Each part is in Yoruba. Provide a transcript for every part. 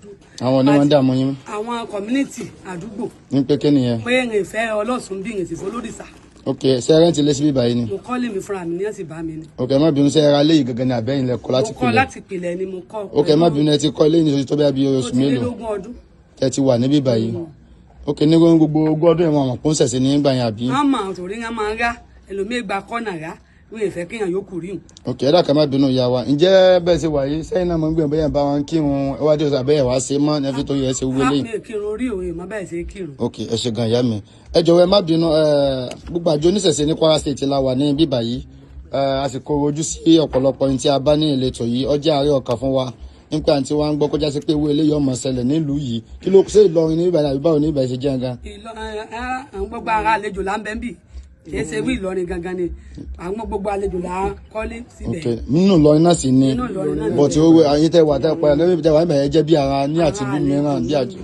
dúró. Àwọn ní wọ́n ń dààmú yín? Àwọn community àdúgbò. Ní pé kí nìyẹn? Pé ń ìfẹ́ ọlọ́sùn bí ń sì fọlódìsà. Ok, ṣe rent ilé síbí báyìí ni? Mo kọ́ lèmi fúnra mi ní ẹ̀sìn bá mi ni. Ok, ẹ má bínú, ṣe ra léyìí gangan ní àbẹ́yìn lẹ kọ́ Mo láti kọ́ pilẹ̀? Láti pilẹ̀ ni mo kọ́. Ok, ẹ má bínú, ẹ ti kọ́ ilé ní oṣù tó bẹ́ẹ̀ bí Ó oṣù ti lé mélòó lógún ọdún. Ẹ ti wà níbí báyìí. Ok, ní gbogbo 20 ọdún yẹn, wọn àmọ̀ kún ṣẹ̀ṣẹ̀ nígbà yẹn, àbí? Wọ́n mọ̀ torí wọ́n máa ń rá ẹlòmíì gba kọ́nà rá, wọ́n ìfẹ́ kéèyàn yókù rí hùn. Ok, ẹ dákẹ́, má bínú ìyá wa. Ǹjẹ́ bẹ́ẹ̀ ṣe wà yìí sẹ́yìn náà, mo ń gbìyànjú bẹ́ẹ̀ bá wọn kírun ẹ wá dé ọ̀sán àbẹ́yẹ̀ wá ṣe mọ́ ní ẹ fi tó yẹ ẹ ṣe wọlé yìí? Mi ò kírun orí òun ìmọ̀ bẹ́ẹ̀ ṣe kírun. Ok, ẹ ṣe gan, ìyá mi. Ẹ jọ̀wọ́, ẹ má bínú. Gbogbo àjọ oníṣẹ̀ṣe ní Kwara State la wà ní bíbà yìí. A sì kó ojú sí ọ̀pọ̀lọpọ̀ ní tí a bá ní ìletò yìí. Ó jẹ́ àárẹ̀ ọkàn fún wa nípa àǹtí wa ń gbọ́ kọjá sí pé owó eléyìí ọmọ ṣẹlẹ̀ nílùú yìí. Kí ló ṣe Ìlọrin ní bíbà yìí, àbí báwo ní bíbà yìí ṣe jẹ́ gan? Àwọn gbogbo ara àlejò là ń bẹ́ ń bì, kì í ṣe wí Ìlọrin gangan ni, àwọn gbogbo àlejò là ń kọ́lé síbẹ̀. Ok, nínú Ìlọrin náà sì ni. Nínú Ìlọrin náà ni. But owó àyín tẹ wà tẹ pa lórí ibi tẹ wà níbẹ̀ yẹn jẹ́ bí ara ní àtìlú mìíràn bí àjọ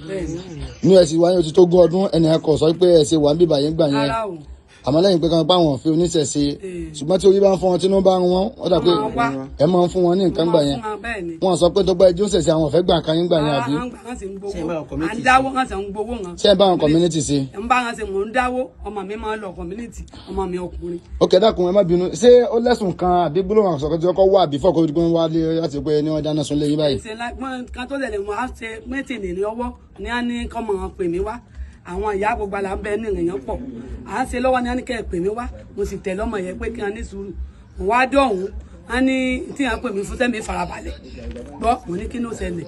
Bẹ́ẹ̀ ni. Ní ẹ sì wáyé, ó ti tó 20 ọdún. Ẹnì kan kò sọ pé ẹ ṣe wà ń bíbà yẹn gbà yẹn? Ara o. Àmọ́ lẹ́yìn pé kan pa àwọn òfin oníṣẹ̀ṣe, ṣùgbọ́n tí orí bá ń fún wọn, tí inú bá ń wọn, ó dà pé Wọ́n máa wá. ẹ máa ń fún wọn ní nǹkan gbà yẹn. Wọ́n máa fún wọn, bẹ́ẹ̀ ni. Wọ́n sọ pé tó gbá ẹjọ́ ṣẹ̀ṣẹ̀, àwọn ò fẹ́ gbà kan yín gbà yẹn, àbí? Ara wọn sì ń Ṣé ẹ bá gbowó wọn à ń community? dáwó, wọn sì ń gbowó wọn. Ṣé ẹ bá àwọn community ṣe? Ń bá wọn ṣe, mò ń dáwó. Ọmọ mi máa ń lọ community, ọmọ mi ọkùnrin. Ok, dákun, ẹ má bínú. Ṣé ó lẹ́sùn kan àbí gbólóhùn àṣọkẹ́ tí wọ́n kọ́ wà bí fọ́ọ̀kọ́ tó wá lé láti pé ní wọ́n dáná sun lé yín báyìí? Ṣe wọn kan tó tẹ̀lé wọn á ṣe mẹ́tìnì ní ọwọ́ ní á ní kọ́ mọ̀ wọn pè mí wá. Àwọn ìyá gbogbo àlà ń bẹ ní ìrìnyàn pọ̀ à ń ṣe lọ́wọ́ ní á ní kẹ́ ẹ̀ pè mí wá. Mo sì tẹ̀lé ọmọ yẹn pé kí wọ́n ní sùúrù. Mo wá dọ̀hún, á ní tí wọ́n pè mí fún sẹ́mi farabalẹ̀ gbọ́. Mo ní kí ló ṣẹlẹ̀,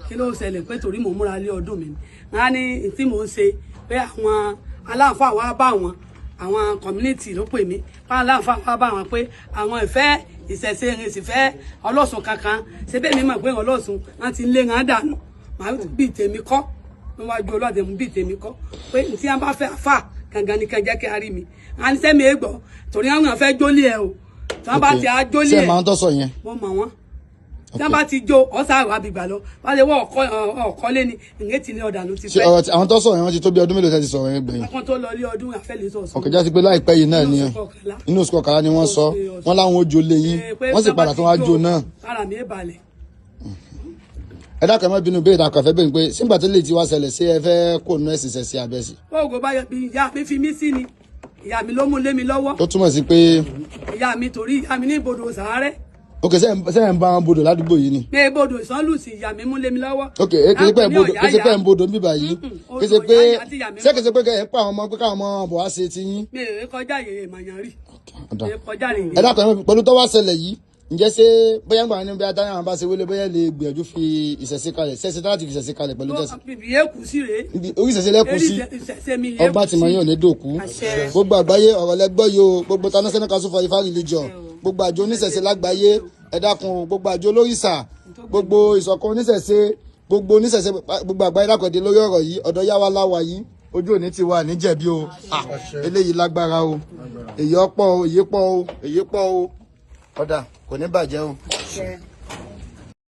kí ló ṣẹlẹ̀, pé torí mò ń múra lé ọdún mi ni. Wọ́n á ní tí mò ń ṣe pé àwọn aláǹfààní wá bá wọn, àwọn community ló pè mí pé aláǹfààní wá bá wọn, pé àwọn ìfẹ́ ìṣẹ̀ṣe ìrìnsì fẹ́ ọlọ́sùn kankan ṣe bẹ́ẹ̀. Mi mọ̀ pé ọlọ́sùn wọn ti lé wọn dànù. Màá bí tèmi kọ́ níwájú ọlọ́dẹ mú bí tèmi kọ́ pé tí wọn bá fẹ́ àfà gangan ni kan jẹ́ kí a rí mi. À ń sẹ́mi ègbọ́ torí àwọn fẹ́ jólé ẹ o, tí wọ́n bá ti á jólé Ṣé ẹ ẹ. máa ń tọ́sọ̀ yẹn? Mo mọ̀ wọ́n. Tí wọ́n bá ti jó ọ̀sà àwọn àbígbà lọ wọ́n lè wọ́ ọ̀kọ́ lé ní ìrètí ní ọ̀dà ló ti Ṣé pẹ́. ọ̀rọ̀ àwọn tọ́sọ̀ yẹn, wọ́n ti tó bí ọdún mélòó tẹ́ ti sọ̀rọ̀ yẹn gbẹ̀yìn? Akọ́ tó lọ lé ọdún àfẹ́lẹ́ sọ̀sọ̀. Ok, já sí pé láìpẹ́ yìí náà ni. Inú oṣù kọkànlá. Inú oṣù kọkànlá ni wọ́n sọ. Wọ́n láwọn ó jó lé yín, wọ́n sì padà tó wá jó náà. Ara mi balẹ̀. Ẹ dákun, ẹ má bínú, béèrè dákun àfẹ́ bẹ́ẹ̀ pé sígbà tó lè ti wá ṣẹlẹ̀, ṣé ẹ fẹ́ kó nú ẹ̀sìn ṣẹ̀ṣẹ̀ abẹ́sì? Oògùn báyọ̀ bí ìyá mi fi mí sí ni, ìyá mi ló mú lé mi lọ́wọ́. Tó túmọ̀ sí pé Ìyá mi, torí ìyá mi ní ibodò sàárẹ̀. Ok, ṣé ẹ̀ ń bá wọn bodò ládùúgbò yìí ni? Ní ibodò ìsánlùsì, ìyá mi mú lé mi lọ́wọ́. Ok, kì í ṣe pé ẹ̀ ń bodò, kì í ṣe pé ẹ̀ ń bodò níbí yìí, kì í ṣe pé ṣé kì í ṣe pé kẹ́ ẹ̀ ń pa àwọn ọmọ pé káwọn ọmọ bọ̀ wá ṣe ti yín? Mi ò kọjá yèrè màyàn rí. Ọ̀dà. Mi ò kọjá rè. Ẹ dákun, ẹ má bínú, pẹ̀lú tó wá ṣẹlẹ̀ yìí, ǹjẹ́ ṣé bóyá ń gbà ní bí adáyà àwọn bá ṣe wọlé, bóyá lè gbìyànjú fi ìṣẹ̀ṣe kalẹ̀, ṣẹ̀ṣẹ̀ láti fi ìṣẹ̀ṣe kalẹ̀ pẹ̀lú jẹ́sí? Bìbí yé kù sí rèé. Orí ìṣẹ̀ṣe lẹ́kùn sí. Ìṣẹ̀ṣe mi yé Ọba kù tí mo sí. yín ò ní dòkú. Àṣẹ. Gbogbo àgbáyé, ọ̀rọ̀ lẹ́gbọ́ yìí o. Gbogbo National Council for Ifá Religion, gbogbo àjọ oníṣẹ̀ṣe lágbàáyé, ẹ dákun o. Gbogbo àjọ olórìṣà, gbogbo ìṣọ̀kan oníṣẹ̀ṣe, gbogbo oníṣẹ̀ṣe, gbogbo àgbáyé lákọ̀ọ́dé lórí ọ̀rọ̀ yìí. Ọ̀dọ̀ yá wa láwa yìí, ojú òní ti wà níjẹ̀bi o. Ah, eléyìí lágbára o. Èyí ọ̀pọ̀ o, èyí pọ̀ o, èyí pọ̀ o. Ọ̀dà kò ní bàjẹ́ o. Àṣẹ.